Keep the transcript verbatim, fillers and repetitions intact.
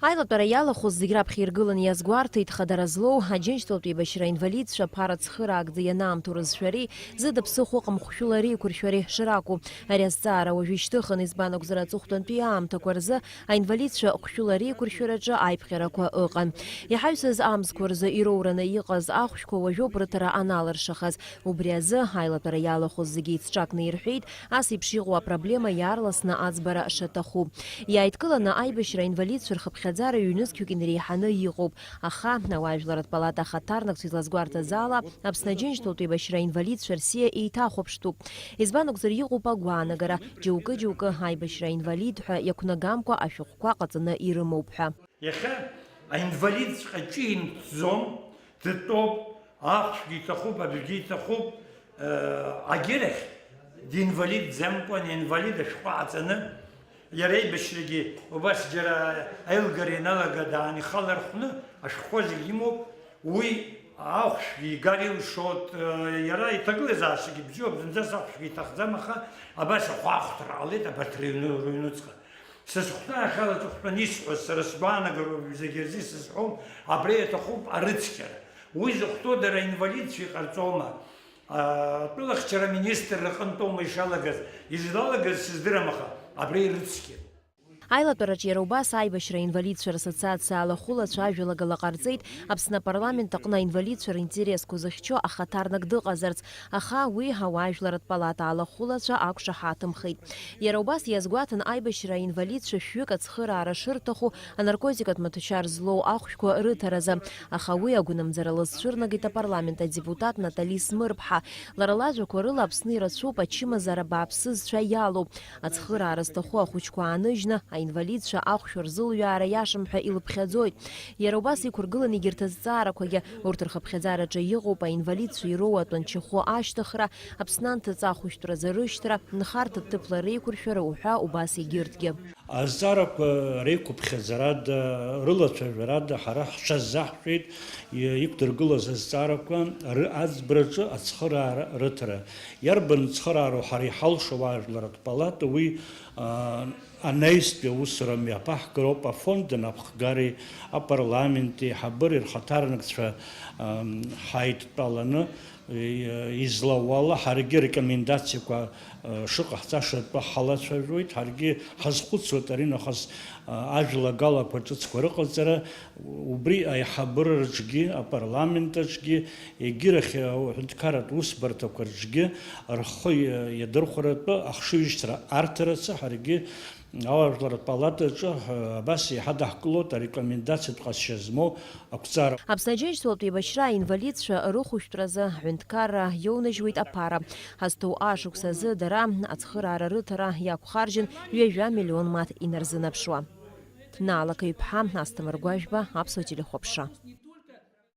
Аилатәара иалахәыз зегь раԥхьа иргыланы иазгәарҭеит хадара злоу, Аџьынџьтәылатә еибашьра инвалидцәа аԥара цхыраагӡа ианаамҭоу рызшәареи, зыда ԥсыхәа ыҟам хәшәыла реиқәыршәареи шракәу. Ари азҵаара уажәы ишьҭыхын, избан акәзар, аҵыхәтәантәи аамҭақәа рзы аинвалидцәа хәшәыла реиқәыршәараҿы аиԥҟьарақәа ыҟан. Иҳаҩсыз амзқәа рзы ироураны иҟаз ахәшәқәа уажәоуп рыҭара аналыршахаз. Убри азы аилатәара иалахәыз зегьы еицҿакны ирҳәеит, ас еиԥш иҟоу апроблема иаарласны аӡбара шаҭаху. Иааидкыланы аибашьра аинвалидцәа рхыԥхьаӡара ҩнызқьҩык инареиҳаны иҟоуп, аха ауаажәларратә палата ахаҭарнакцәа излазгәарҭаз ала, Аԥсны Аџьынџьтәылатә еибашьра аинвалидцәа рсиа еиҭахәаԥштәуп. Избан акәзар, иҟоуп агәаанагара, џьоукы-џьоукы аибашьра аинвалид ҳәа иақәнагамкәа ашәҟәқәа ҟаҵаны ирымоуп ҳәа. Иахьа аинвалидҵәҟьа ҿимҭӡом, дтәоуп, ахәшәгьы иҭахуп, аӡәгьы иҭахуп, э, агьырахь динвалидӡамкәан, инвалид ашәҟәы аҵаны, иара аибашьрагьы убас џьара аилгара ианалага даан ихала рхәны ашәҟәқәа зегь имоуп, уи ахәшәгьы игар илшоит, э, иара иҭагылазаашьагьы бзиоуп, зынӡас ахәшәгьы иҭахӡам, аха абас ахәаахәҭра ҟалеит абарҭ рыҩны-, рыҩнуҵҟа. Сызхәҭаахьала аҵыхәтәаны исҳәаз, сара сгәаанагароуп, зегьы рзы исызҳәом, абра иаҭахуп арыцқьара. Уи зыхәҭоу дара аинвалидцәа иҟарҵома? Атәылахьчара аминистрра аҟынтәоума ишалагаз? Излалагаз сыздырам, аха абра ирыцқьеит. Аилатәараҿ иара убас аибашьра аинвалидцәа рассоциациа алахәылацәа ажәалагала ҟарҵеит, Аԥсны апарламент аҟны аинвалидцәа ринтересқәа зыхьчо ахаҭарнак дыҟазарц, аха уи ауаажәларратә палата алахәылацәа ақәшаҳаҭымхеит. Иара убас иазгәаҭан аибашьра аинвалидцәа шәҩык ацхыраара шырҭаху анаркотикатә маҭәашьар злоу ахәшәқәа рыҭаразы, аха уи агәынамӡара лызцәырнагеит апарламент адепутат Натали Смырԥҳа. Лара лажәақәа рыла, Аԥсны ирацәоуп ачымазара бааԥсызцәа иалоу. Ацхыраара зҭаху ахәыҷқәа ааныжьны, аинвалидцәа ахәшә рзылҩаара иашам ҳәа илыԥхьаӡоит. Иара убас иқәыргылан егьырҭ азҵаарақәагьы. Урҭ рхыԥхьаӡараҿы иҟоуп аинвалидцәа ироуа атәанчахәы ашьҭыхра, Аԥсны анҭыҵ ахәышәтәразы рышьҭра, нхарҭа ҭыԥла реиқәыршәара уҳәа убас егьырҭгьы. Азҵаарақәа реиқәыԥхьаӡарада, рылацәажәарада ҳара ҳҽазаҳшәеит, и-, иқәдыргылаз азҵаарақәа ры-, аӡбраҿы ацхыраара рыҭара. Иарбан цхыраароу ҳара иҳалшо ажәларатә палата уи, а, анаҩстәи аусура мҩаԥаҳгароуп, афонд анапхгареи апарламенти аиҳабыреи рхаҭарнакцәа, ам, ҳаидтәаланы, и-, излауала ҳаргьы арекомендациақәа, а, шыҟаҳҵаша атәы ҳалацәажәоит, ҳаргьы ҳазхәыцуеит аринахыс, а, ажәлагалақәа ҿыцқәа рыҟаҵара, убри аиҳабыраҿгьы, апарламент аҿгьы, егьырахь аҳәынҭқарратә усбарҭақәа рҿгьы рхы иадырхәаратәы ахшыҩзышьҭра арҭарацы ҳаргьы ауаажәларратә палатаҿы, ҳа, абас иҳадаҳкылоит арекомендациатә ҟазшьа змоу ақәҵара. Аԥсны Аџьынџьтәылатә еибашьра аинвалидцәа рыхәышәтәразы аҳәынҭқарра иоунажьуеит аԥара. Ҳазҭоу ашықәс азы дара ацхыраара рыҭара иақәхаржьын ҩажәа миллион маҭ инарзынаԥшуа. Наала Каҩԥҳа, Асҭамыр Гәажәба, Аԥсуа телехәаԥшра.